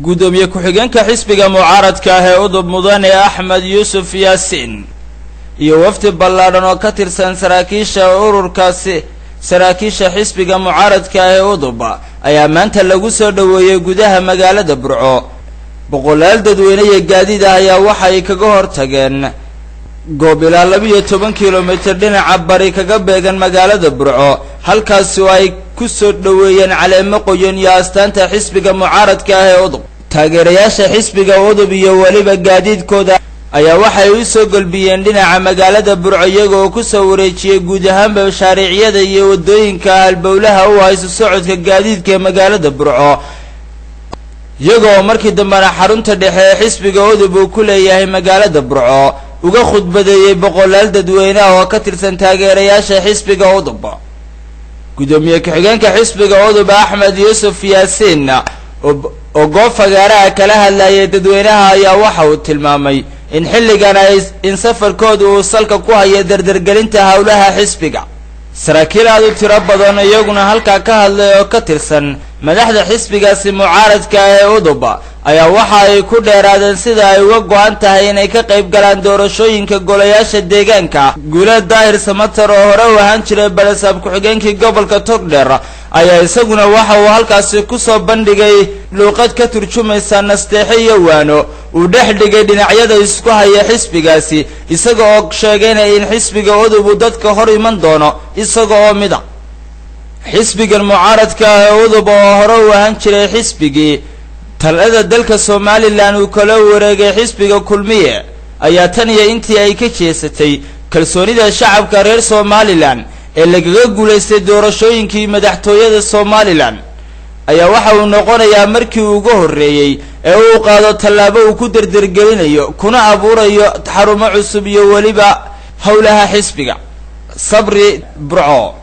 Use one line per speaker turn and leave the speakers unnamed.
Gudoomiye ku-xigeenka xisbiga mucaaradka ah ee UDUB, mudane Axmed Yuusuf Yaasiin, iyo wafdi ballaadhan oo ka tirsan saraakiisha ururkaasi, saraakiisha xisbiga mucaaradka ah ee UDUB, ayaa maanta lagu soo dhoweeyey gudaha magaalada Burco. Boqolaal dadweyne iyo gaadiid ah ayaa waxay kaga hor tageen goob ilaa 12 kilomitir dhinaca bari kaga beegan magaalada Burco, halkaasi oo ay ku soo dhoweeyeen caleemo qoyan iyo astaanta xisbiga mucaaradka ah ee UDUB. Taageerayaasha xisbiga UDUB iyo weliba gaadiidkooda ayaa waxay u soo golbiyeen dhinaca magaalada Burco, iyaga oo kusoo wareejiyey guud ahaanba shaariicyada iyo waddooyinka halbowlaha u hayso socodka gaadiidka ee magaalada Burco, iyaga oo markii dambena xarunta dhexe ee xisbiga UDUB uu ku leeyahay magaalada Burco uga khudbadeeyey boqolaal dadweyne ah oo ka tirsan taageerayaasha xisbiga UDUB. Gudoomiye ku-xigeenka xisbiga UDUB, Axmed Yuusuf Yaasiin, oo goob fagaaraha kala hadlayay dadweynaha, ayaa waxa uu tilmaamay in xilligan ay in safarkooda uu salka ku hayo dardargelinta howlaha xisbiga. Saraakiil aad u tiro badan iyaguna halkaa ka hadlay oo ka tirsan madaxda xisbigaasi mucaaradka ah ee UDUB ayaa waxa ay ku dheeraadeen sida ay uga go'an tahay inay ka qayb galaan doorashooyinka golayaasha deegaanka. Guulaad Daahir Samatar, oo hore u ahaan jiray balasaab ku-xigeenkii gobolka Togdheer, ayaa isaguna waxa uu halkaasi kusoo bandhigay luuqad ka turjumaysa nasteexo iyo waano uu dhex dhigay dhinacyada isku haya xisbigaasi, isaga oo sheegaynaya in xisbiga UDUB uu dadka hor iman doono isaga oo mida. Xisbigan mucaaradka ah ee UDUB, oo hore u ahaan jiray xisbigii talada dalka Somaliland uu kala wareegay xisbiga Kulmiye, ayaa tan iyo intii ay ka jeesatay kalsoonida shacabka reer Somaliland ee lagaga guulaystay doorashooyinkii madaxtooyada Somaliland, ayaa waxa uu noqonayaa markii ugu horreeyey ee uu qaado tallaabo uu ku derdergelinayo kuna abuurayo xarumo cusub iyo weliba howlaha xisbiga. Sabri, Burco.